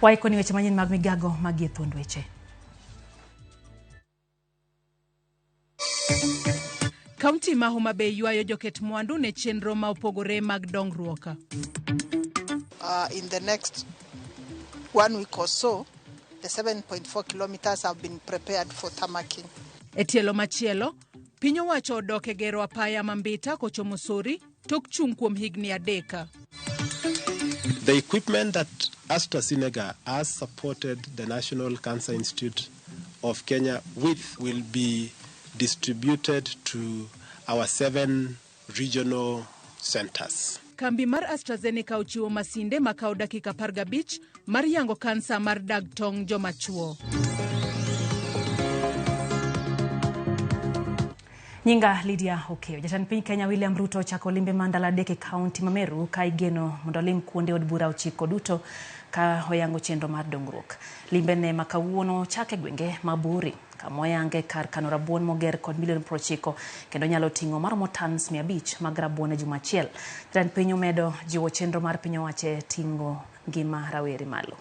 Waikoni weche manyien mag migago mag thuond weche. Kaunti ma Homa Bay ywayo joket mwandu ne chenro ma opogore mag dongruok. In the next 1 week or so, the 7.4 kilometers have been prepared for tarmacking. E tielo machielo, piny owacho odok e gero apaya ma Mbita kochomo Sori tok chung' kuom higni 3. The equipment that AstraZeneca has supported the National Cancer Institute of Kenya with will be distributed to our 7 regional centers. Kambi mar AstraZeneca ochiwo masinde makawo dakika 15 mar yango kansa mar dag tong' joma chuo. Nyinga Lydia Okeyo. Jatend piny Kenya William Ruto ochako limbe mar ndalo 3 e kaunti ma Meru ka igeno mondo olim kuonde od bura 9 duto ka oyango chenro mar dongruok. Limbe ne ma kawuono chake gwenge ma Buri kama oyange kar kano rabuon moger kod milion 90 kendo nyalo ting'o maromo tons 500 mag rabuon e juma achiel. Jatend piny omedo jiwo chenro mar piny owacho e ting'o ngima rawere malo.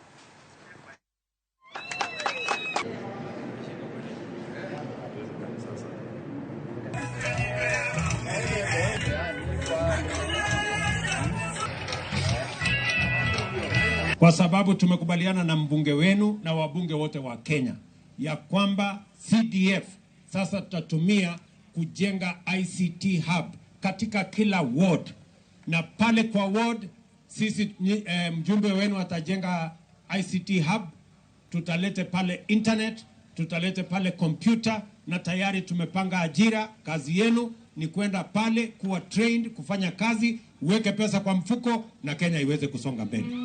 Kwa sababu tumekubaliana na mbunge wenu na wabunge wote wa Kenya ya kwamba CDF sasa tutatumia kujenga ICT hub katika kila ward, na pale kwa ward sisi mjumbe wenu atajenga ICT hub, tutalete pale internet, tutalete pale computer, na tayari tumepanga ajira. Kazi yenu ni kwenda pale kuwa trained kufanya kazi, uweke pesa kwa mfuko na Kenya iweze kusonga mbele.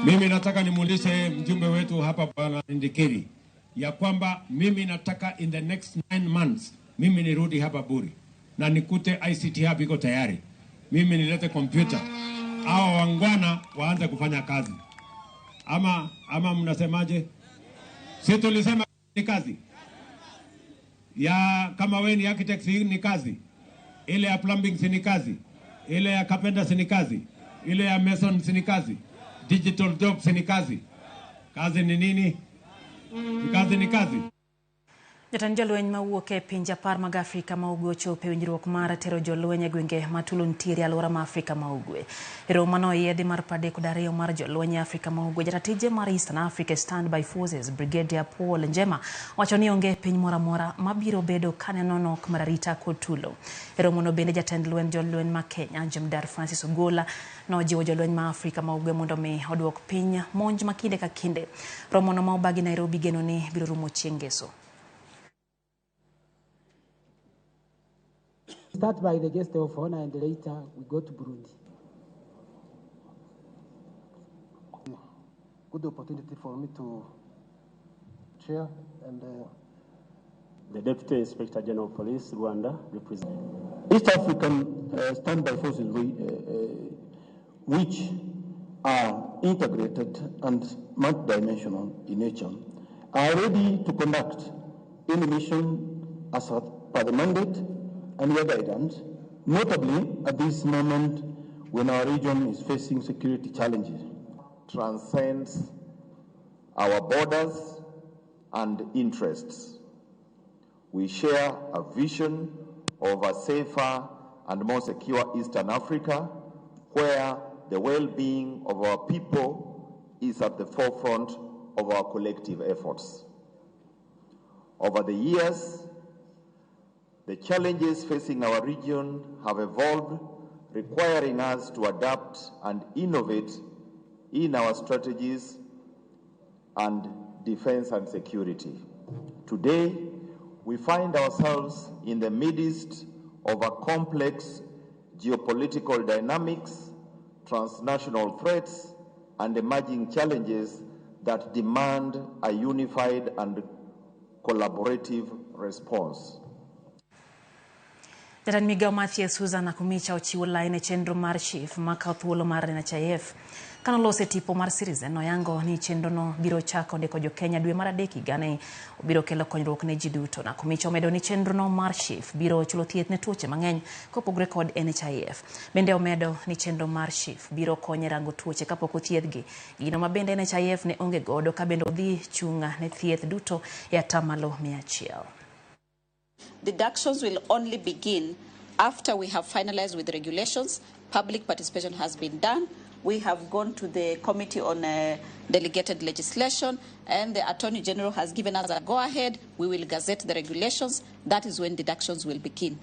Mimi nataka nimuulize mjumbe wetu hapa Bwana Ndikiri ya kwamba mimi nataka in the next 9 months mimi nirudi hapa Buri na nikute ICT hub iko tayari. Mimi nilete computer. Hawa wangwana waanze kufanya kazi. Ama mnasemaje? Si tulisema ni kazi. Ya kama wewe ni architect ni kazi. Ile ya plumbing si ni kazi. Ile ya carpenter si ni kazi. Ile ya mason si ni kazi. Digital jobs ni kazi. Kazi ni nini? Kazi ni kazi. Jatend jolweny mawuok e pinje 10 mag Afrika ma Ugwe ochopo e winjruok mar tero jolweny e gwenge ma tulo nitiere e alwora ma Afrika ma Ugwe. E romo mane oyiedhi mar 32 mar jolweny e Afrika ma Ugwe, jatatije mar Eastern Africa Standby Forces Brigadier Paul Njema wacho ni onge piny moro amora mabiro bedo kaneno nok mar arita kod tulo. E romono bende jatend lweny jolweny ma Kenya Jemdar Francis Ogola nojiwo jolweny ma Afrika ma Ugwe mondo mi oduok piny monj ma kinde ka kinde. Romono ma obagi Nairobi geno ni biro rumo chieng' Ngeso. Start by the guest of honor and later we go to Burundi. Good opportunity for me to chair and the Deputy Inspector General of Police, Rwanda, represent East African standby forces, which are integrated and multidimensional in nature, are ready to conduct any mission as per the mandate and your guidance, notably at this moment when our region is facing security challenges. Transcends our borders and interests. We share a vision of a safer and more secure Eastern Africa, where the well-being of our people is at the forefront of our collective efforts. Over the years, the challenges facing our region have evolved, requiring us to adapt and innovate in our strategies and defense and security. Today, we find ourselves in the midst of a complex geopolitical dynamics, transnational threats, and emerging challenges that demand a unified and collaborative response. Jatend migao mar thieth Susan Nakhumicha ochiwo lai ne chenro mar SHIF makawo thuolo mar NHIF. Kanolose tipo mar Citizen oyango ni chenrono biro chako ndiko jokenya dwe mar adek higani obiro kelo konyruok ne ji duto. Nakhumicha omedo ni chenrono mar SHIF biro chulo thieth ne tuoche mang'eny kopogore kod NHIF. Bende omedo ni chenro mar SHIF biro konyo e rango tuoche kapok othiedhgi. Gino ma bende NHIF ne onge godo ka bende odhi chung' ne thieth duto e atamalo 100. Deductions will only begin after we have finalized with regulations. Public participation has been done. We have gone to the Committee on Delegated Legislation, and the Attorney General has given us a go-ahead. We will gazette the regulations. That is when deductions will begin.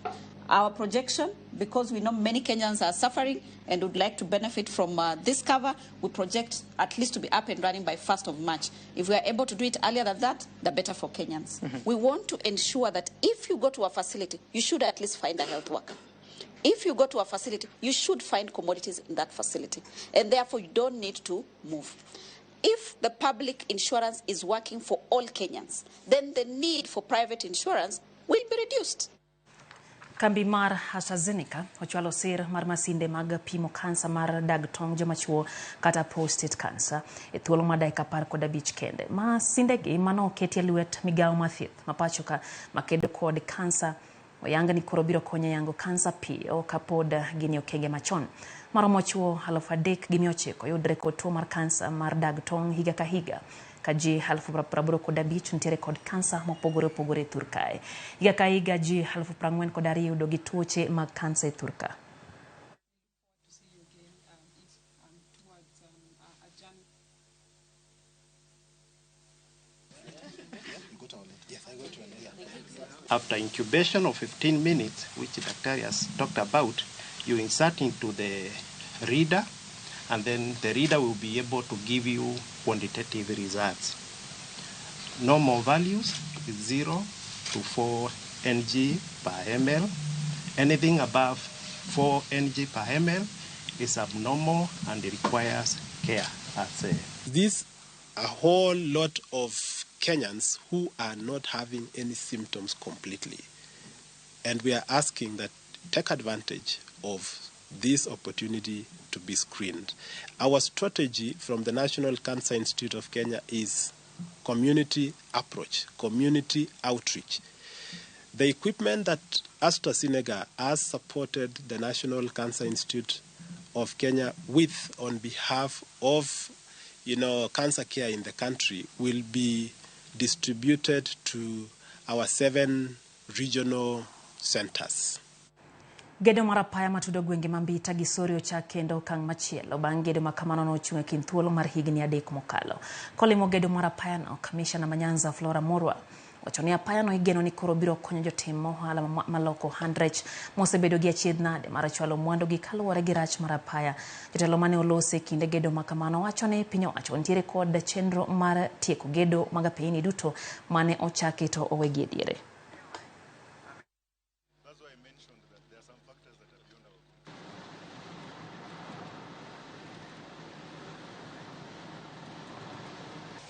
Our projection, because we know many Kenyans are suffering and would like to benefit from this cover, we project at least to be up and running by 1st of March. If we are able to do it earlier than that, the better for Kenyans. Mm-hmm. We want to ensure that if you go to a facility, you should at least find a health worker. If you go to a facility, you should find commodities in that facility, and therefore you don't need to move. If the public insurance is working for all Kenyans, then the need for private insurance will be reduced. Kambi mar AstraZeneca ochwalo sir mar masinde mag pimo kansa mar dag tong' jomachuo kata prostate cancer e thuolo mar dakika 15 kende. Masindegi mano oketi e lwet migawo mar thieth ma pacho ka makedo kod kansa oyang ni koro biro konyo yango kansa piyo kapod gin e okenge machon. Maromo chuo 3,900 yudre kod tuo mar kansa mar dag tong' higa ka higa, ka ji 85,000 nitiere kod kansa mopogore opogore e thur kae. Higa ka higa ji 42,000 yudo gi tuoche mag kansa e thur ka. After incubation of 15 minutes, which Dr. has talked about, you insert into the reader, and then the reader will be able to give you quantitative results. Normal values is 0 to 4 ng per ml. Anything above 4 ng per ml is abnormal and requires care. This a whole lot of Kenyans who are not having any symptoms completely. And we are asking that take advantage of this opportunity to be screened. Our strategy from the National Cancer Institute of Kenya is community approach, community outreach. The equipment that AstraZeneca has supported the National Cancer Institute of Kenya with on behalf of, cancer care in the country will be distributed to our 7 regional centers. Gedo mar apaya matudo gwenge ma Mbita gi Sori ochak kendo okang' machielo bang' gedo ma kamano nochung' e kind thuolo mar higni 3 mokalo. Kolimo gedo mar apayano, kamishna ma Nyanza Flora Morwa wacho ni apayano igeno ni koro biro konyo jotim ohala maloko hand rech mosebedo gi achiedh nade mar chwalo mwandu gi kaluwore gi rach mar apaya. Jotelo mane olose kinde gedo ma kamano wacho ni piny owacho nitiere kod chenro mar tieko gedo mag apeyni duto mane ochaki to owegi e diere.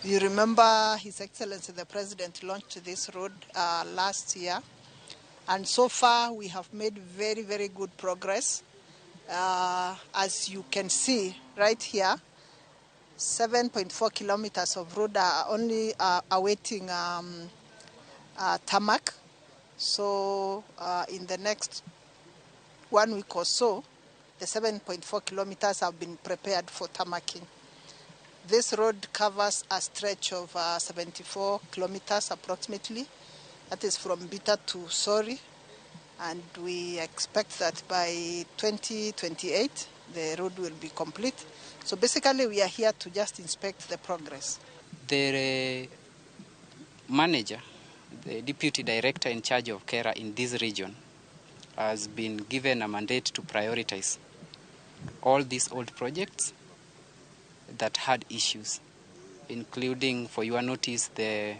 You remember His Excellency the President launched this road last year, and so far we have made very, very good progress. As you can see right here, 7.4 kilometers of road are only awaiting tarmac. So in the next 1 week or so, the 7.4 kilometers have been prepared for tarmacking. This road covers a stretch of 74 kilometers approximately. That is from Mbita to Sori. And we expect that by 2028, the road will be complete. So basically, we are here to just inspect the progress. The manager, the deputy director in charge of KeRRA in this region, has been given a mandate to prioritize all these old projects that had issues, including, for your notice, the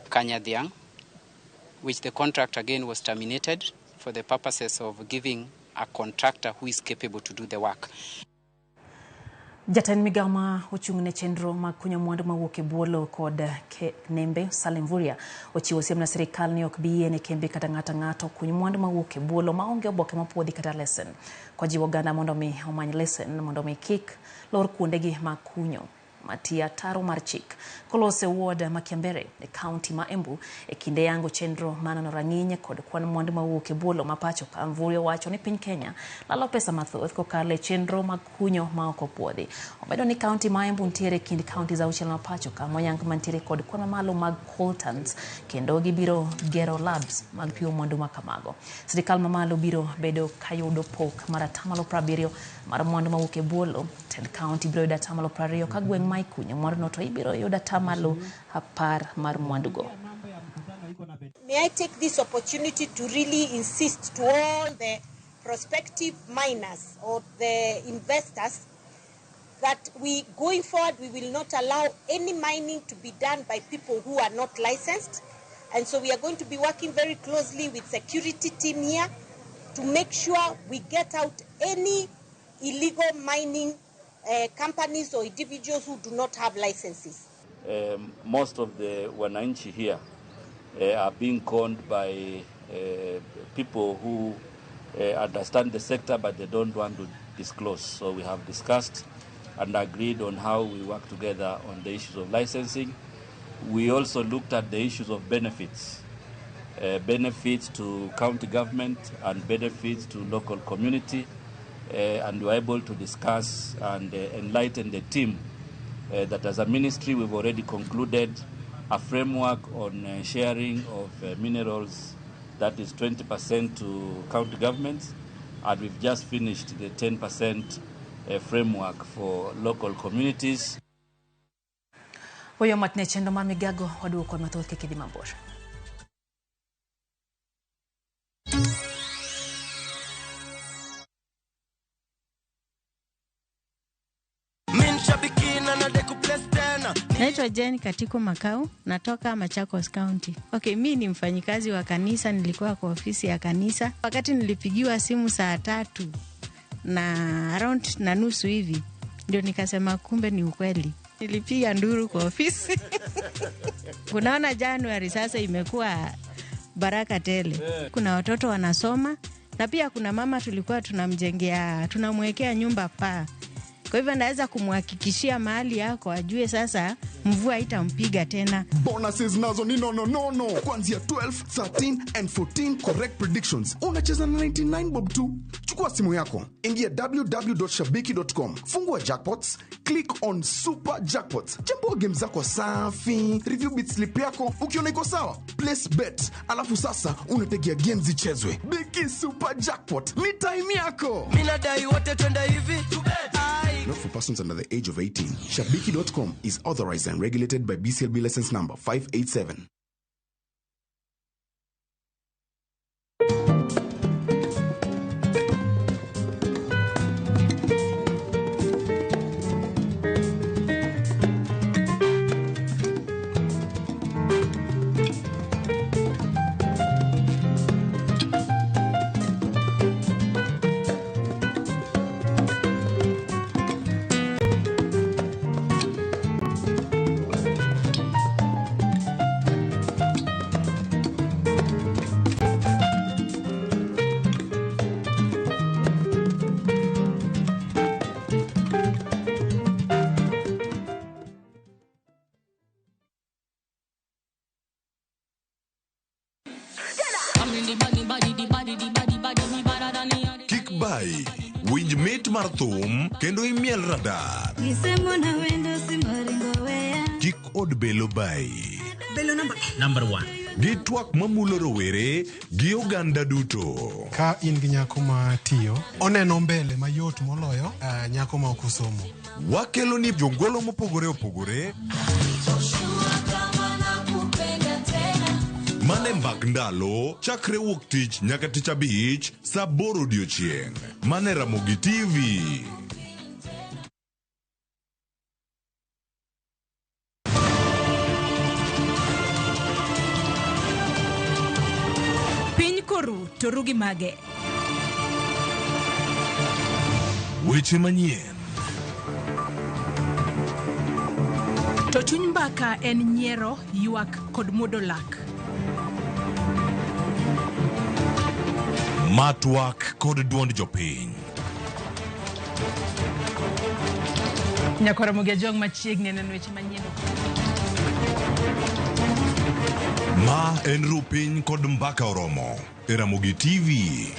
Kanyadhiang, which the contract again was terminated. for the purposes of giving a contractor who is capable to do the work. Jatend migao ma ochung' ne chenro mag kunyo mwandu mawuok e bwo lowo kod nembe Salim Mvurya ochiwo siem ne sirikal ni ok bi yiene kembe kata ng'ato ang'ata okuny mwandu mawuok e bwo lowo maonge oboke mopuodhi kata lesen. Kojiwo oganda mondo mi omany lesen mondo mi kik lor kuondegi mag kunyo matia ataro mar chik. Kolose ward ma Kiambere e kaunti ma Embu e kinde yango chenro manono rang'iny kod kwan mwandu mawuok e bwo lowo ma pacho ka Mvurya owacho ni piny Kenya lalo pesa mathoth kokalo e chenro mag kunyo ma ok opuodhi. Omedo ni kaunti ma Embu nitiere e kind kaunti auchiel ma pacho ka moyang mantiere kod kwan mamalo mag coltans kendo gibiro gero labs mag pimo mwandu ma kamago. Sirikal mamalo biro bedo kayudo pok mar 70% mar mwandu mawuok e bwo lowo. Tend kaunti biro yudo 20% ka gweng' ma ikunyo mwanduno to ibiro yudo 10% mar mwandugo. May I take this opportunity to really insist to all the prospective miners or the investors that we, going forward, we will not allow any mining to be done by people who are not licensed. And so we are going to be working very closely with security team here to make sure we get out any illegal mining companies or individuals who do not have licenses. Most of the wananchi here are being conned by people who understand the sector, but they don't want to disclose. So we have discussed and agreed on how we work together on the issues of licensing. We also looked at the issues of benefits, benefits to county government and benefits to local community, and we were able to discuss and enlighten the team that as a ministry we've already concluded a framework on sharing of minerals, that is 20% to county governments, and we've just finished the 10% framework for local communities. Oyo matne chenro mar migago waduoko kod mathoth kik idhi mabor. Naitwa Jane Katiko Makau, natoka Machakos County. Okay, mi ni mfanyikazi wa kanisa, nilikuwa kwa ofisi ya kanisa. Wakati nilipigiwa simu saa 3 na around 3:30 hivi, ndio nikasema kumbe ni ukweli. Nilipiga nduru kwa ofisi. Unaona Januari sasa imekuwa baraka tele. Kuna watoto wanasoma na pia kuna mama tulikuwa tunamjengea, tunamwekea nyumba paa. Kwa hivyo naweza kumhakikishia mahali yako ajue sasa mvua haitampiga tena. Bonuses nazo ni no. Kuanzia 12, 13 and 14 correct predictions. Unacheza na 99 bob tu. Chukua simu yako, ingia www.shabiki.com, fungua jackpots, click on super jackpots. Chambua game zako safi, review bit slip yako, ukiona iko sawa, place bet. Alafu sasa unategea games zichezwe. Biki super jackpot, ni time yako. Mimi nadai wote twende hivi. Not for persons under the age of 18. Shabiki.com is authorized and regulated by BCLB license number 587. Kik winj mit mar thum kendo imiel radar. Kik od belo bai. Belo number 1. Gi twak mamulo rowere gi oganda duto. Ka in gi nyako ma tiyo, oneno mbele mayot moloyo nyako ma ok osomo. Wakelo ni jongolo mopogore opogore. Mane mbak ndalo, chakre wuok tich nyaka tich abich, saa 8 odiochieng'. Mane Ramogi TV. Piny koru to Ritoru gi mage. Weche manyien. To chuny mbaka en nyiero, ywak kod muodo lak. Ma twak kod duond jopiny. Nyakwar Ramogi Ajwang' machiegni neno weche manyien. Ma en Rupiny kod Mbaka Oromo e Ramogi TV.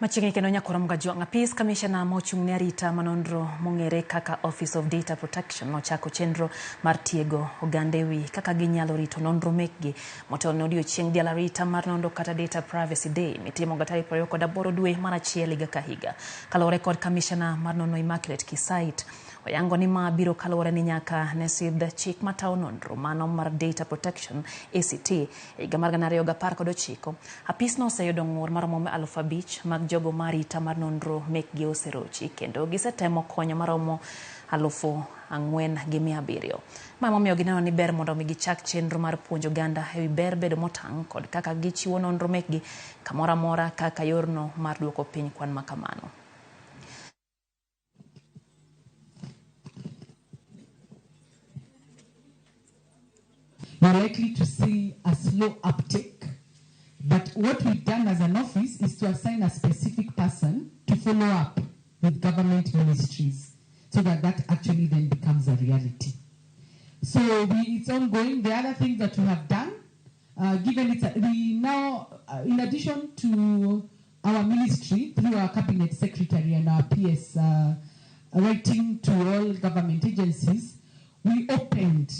Machiegni kendo nyakwar Ramogi Ajwang', apis kamishna mochung' ne arita manonro mong'ere kaka Office of Data Protection nochako chenro mar tiego oganda ewi kaka ginyalo rito nonro mekgi motelo ne odiochieng' diel arita mar nonro kata Data Privacy Day mitimo ga tarik 28 dwe mar achiel higa ka higa. Kaluwore kod kamishna mar nonro Immaculate Kisait, oyango ni ma biro kaluwore ni nyaka ne sidh chik matayo nonro mano mar Data Protection ACT e higa mar 2019, apis no oseyudo ng'ur maromo 5,000 mag jogo ma arita mar nonro mekgi oserochi kendo gisetemo konyo maromo 4,700. Ma emomiyo gineno ni ber mondo mi gichak chenro mar puonjo oganda ewi ber bedo motang' kod kaka gichiwo nonro mekgi kamoro amora kaka yorno mar duoko piny kwan makamano. You're likely to see a slow uptake. But what we've done as an office is to assign a specific person to follow up with government ministries so that that actually then becomes a reality. So it's ongoing. The other thing that we have done, given it's, we now, in addition to our ministry, through our cabinet secretary and our PS writing to all government agencies, we opened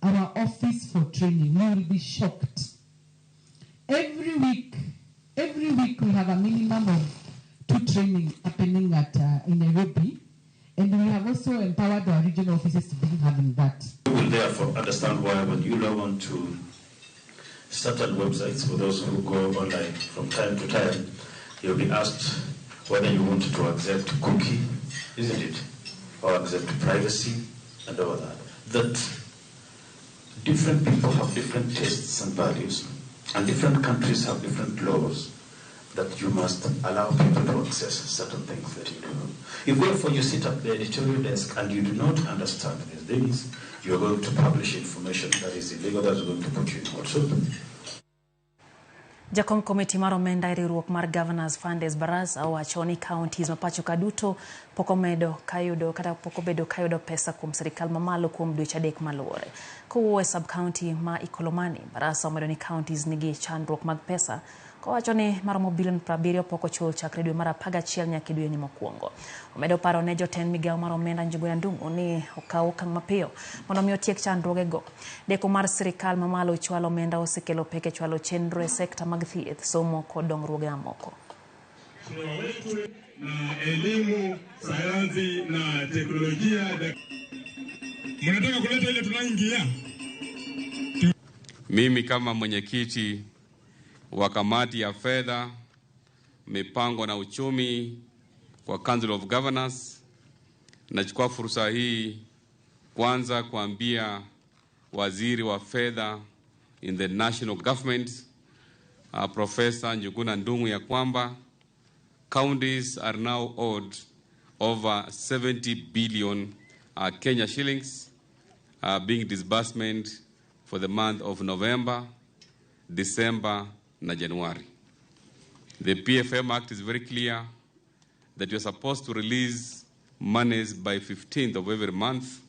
our office for training. You will be shocked. Every week we have a minimum of 2 trainings happening at in Nairobi, and we have also empowered our regional offices to be having that. You will therefore understand why when you log on to certain websites, for those who go online from time to time, you'll be asked whether you want to accept cookie, isn't it? Or accept privacy and all that. That different people have different tastes and values, and different countries have different laws that you must allow people to access certain things that you do. If therefore you sit at the editorial desk and you do not understand these things, you are going to publish information that is illegal, that is going to put you in hot soup. Jakom komiti mar omenda e riwruok mar Governors Funds Baraza owacho ni counties ma pacho ka duto pok omedo kayudo kata pok obedo kayudo pesa kuom sirikal mamalo kuom dweche 3 maluwore. Kowuok e sub-county ma Ikolomani, Barasa omedo ni counties nigi chandruok mag pesa kowacho ni maromo bilion 70 pok ochul chakre dwe mar 11 nyaka dwe ni mokwongo. Omedo paro ne jotend migawo mar omenda Njuguna Ndung'u ni okaw okang' mapiyo mondo mi otiek chandruogego. Deko mar sirikal mamalo chwalo omenda osekelo pek e chwalo chenro e sekta mag thieth, somo kod dongruoge mamoko. Na elimu, sayansi na teknolojia. Mnataka kuleta ile tunaingia. Mimi kama mwenyekiti wa kamati ya fedha, mipango na uchumi kwa Council of Governors, nachukua fursa hii kwanza kuambia waziri wa fedha in the national government, Professor Njuguna Ndung'u, ya kwamba counties are now owed over 70 billion Kenya shillings being disbursement for the month of November, December na January. The PFM Act is very clear that you're supposed to release monies by 15th of every month.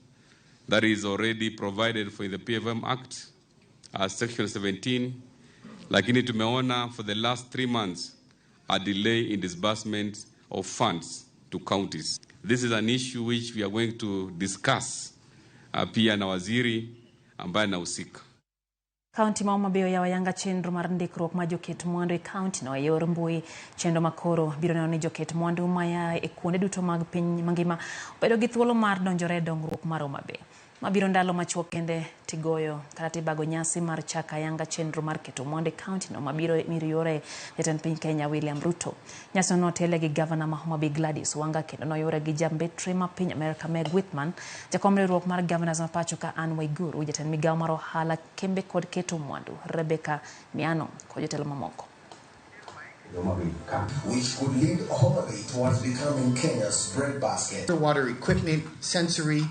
That is already provided for in the PFM Act, Section 17. Lakini tumeona for the last 3 months a delay in disbursement of funds to counties. This is an issue which we are going to discuss pia na waziri ambaye anahusika. Kaunti ma Homa Bay oyawo yanga chenro mar ndikruok mar joket mwandu e kaunti no e yor mbui. Chenro makoro biro neno ni joket mwandu maya e kuonde duto mag piny mangima obedo gi thuolo mar donjore e dongruok mar Homa Bay. Mabiro ndalo machuok kende tigoyo kata tibago nyasi mar chako ayanga chenro mar keto mwandu e kaunti no mabiro miriyore jatend piny Kenya William Ruto. Nyasino notele gi gavana ma Homa Bay Gladys Wanga kendo noyuore gi jambetre ma piny Amerka Meg Whitman, jakom riwruok mar governors ma pacho ka Anne Waiguru, jatend migawo mar ohala kembe kod keto mwandu Rebecca Miano kod jotelo mamoko. Which could lead Homa Bay towards becoming Kenya's breadbasket. Underwater equipment, sensory,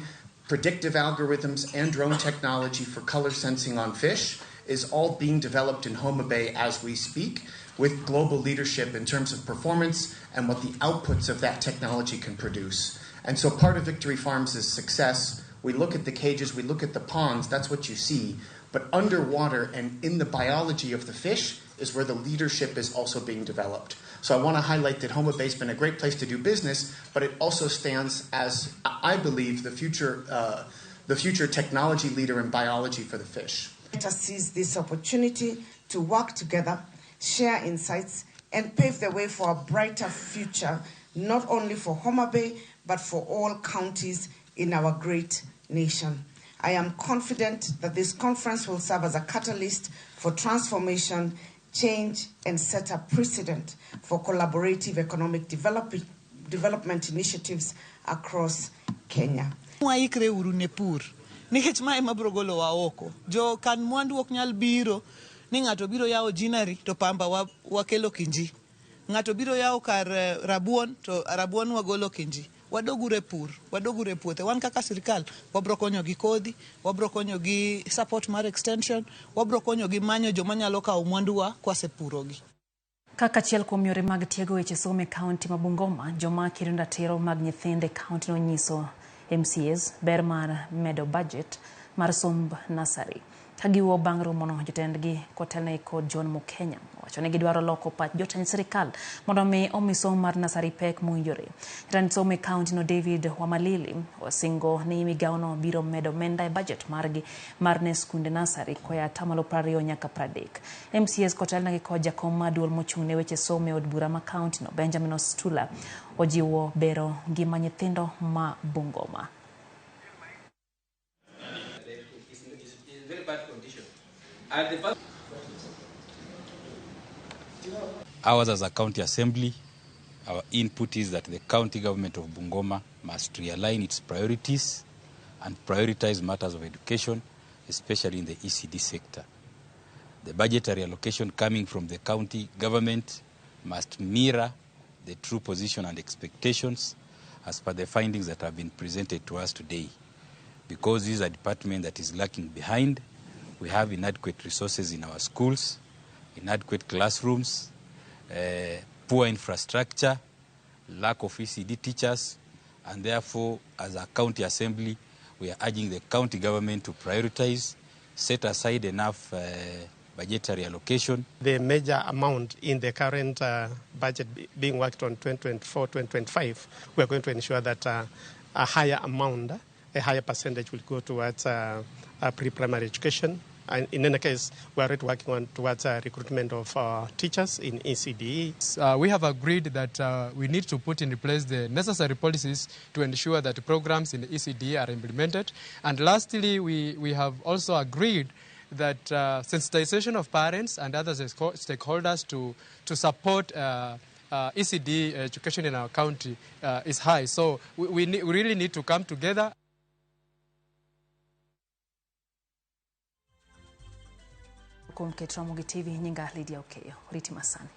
predictive algorithms, and drone technology for color sensing on fish is all being developed in Homa Bay as we speak, with global leadership in terms of performance and what the outputs of that technology can produce. And so part of Victory Farms' success, we look at the cages, we look at the ponds, that's what you see. But underwater and in the biology of the fish is where the leadership is also being developed. So I want to highlight that Homa Bay's been a great place to do business, but it also stands as, I believe, the future technology leader in biology for the fish. Let us seize this opportunity to work together, share insights, and pave the way for a brighter future, not only for Homa Bay, but for all counties in our great nation. I am confident that this conference will serve as a catalyst for transformation, change, and set a precedent for collaborative economic development initiatives across Kenya. Waikre uru ne pur nikech mae mabiro golowa oko. Jo kan mwandu ok nyal biro ni ng'ato biro yawo ginnery to pamba wakelo kinji. Ng'ato biro yawo kar rabuon to rabuon wagolo kinji. Wadogure pur, wadogure puothe. Wan kaka sirikal wabro konyo gi kodhi, wabro konyo gi support mar extension, wabro konyo gi manyo joma nyalo kawo mwanduwa kwasepurogi. Kaka achiel kuom yore mag tiego weche somo e kaunti ma Bungoma, joma kedo ratiro mag nyithindo e kaunti nonyiso MCAs ber mar medo budget mar somb nasari. Ka giwuo bang' romono, jotendgi kotelnegi kod John Mukenya owacho ni gidwaro loko pach jotend sirikal mondo omi somo mar nasari pek mowinjore. Jatend somo e kaunti no David Wamalili osingo ni migawono biro medo omenda e budget margi mar ne skunde nasari koa 20% nyaka 30%. MCAs kotelnegi kod jakom mar duol mochung' ne weche somo e od bura ma kaunti no Benjamin Ostula ojiwo bero ngima nyithindo ma Bungoma. Ours as a county assembly, our input is that the county government of Bungoma must realign its priorities and prioritize matters of education, especially in the ECD sector. The budgetary allocation coming from the county government must mirror the true position and expectations as per the findings that have been presented to us today. Because this is a department that is lacking behind, we have inadequate resources in our schools, inadequate classrooms, poor infrastructure, lack of ECD teachers, and therefore, as a county assembly, we are urging the county government to prioritize, set aside enough budgetary allocation. The major amount in the current budget being worked on 2024-2025, we are going to ensure that a higher amount, a higher percentage will go towards pre-primary education. And in any case, we are already working on towards recruitment of teachers in ECDE. We have agreed that we need to put in place the necessary policies to ensure that programs in the ECDE are implemented. And lastly, we have also agreed that sensitization of parents and other stakeholders to support ECD education in our county is high. So we really need to come together. Kuom Ket Ramogi TV, nyinga Lydia Okeyo. Riti masani.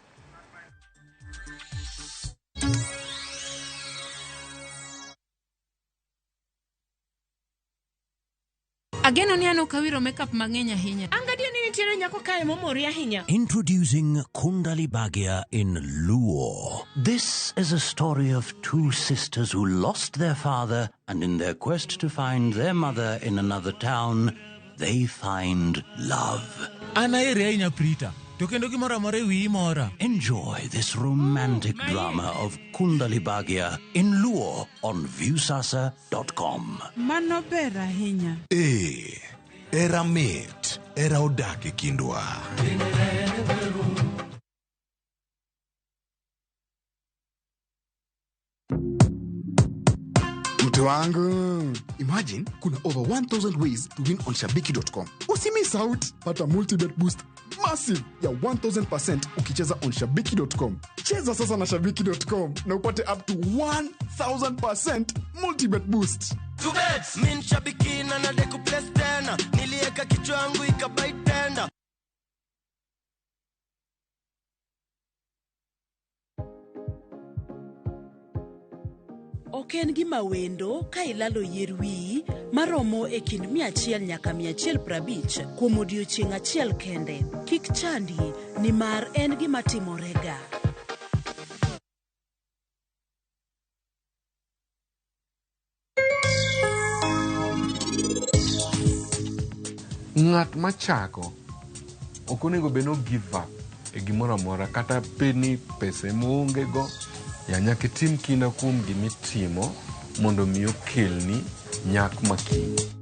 Ageno ni an ok awiro makeup mang'eny ahinya. Angadio ni nitiere nyako kae momori ahinya. Introducing Kundali Bhagya in Luo. This is a story of two sisters who lost their father, and in their quest to find their mother in another town, they find love. An aheri ahinya Prita, to kendo gimoro amora e wiyi mora. Enjoy this romantic drama of Kundali Bhagya in Luo on Viusasa.com. Mano ber ahinya. Ee, era mit, era odak e kindwa. Mtu wangu, imagine kuna over 1000 ways to win on shabiki.com. Usimiss out, pata multibet boost massive ya 1000% ukicheza on shabiki.com. Cheza sasa na shabiki.com na upate up to 1000% multibet boost. Mi nshabiki na nadeku place tena, nilieka kichwa yangu ikabaitenda. Ok en gima wendo ka ilalo yier wiyi maromo e kind 100 nyaka 150 kuom odiechieng' achiel kende. Kik chandi nimar en gima timorega. Ng'at machako ok onego bed ni give up e gimoro amora, kata bed ni pesa ema oonge go ya, nyaka itim kinda kuom gimitimo mondo mi okelni nyak makiny.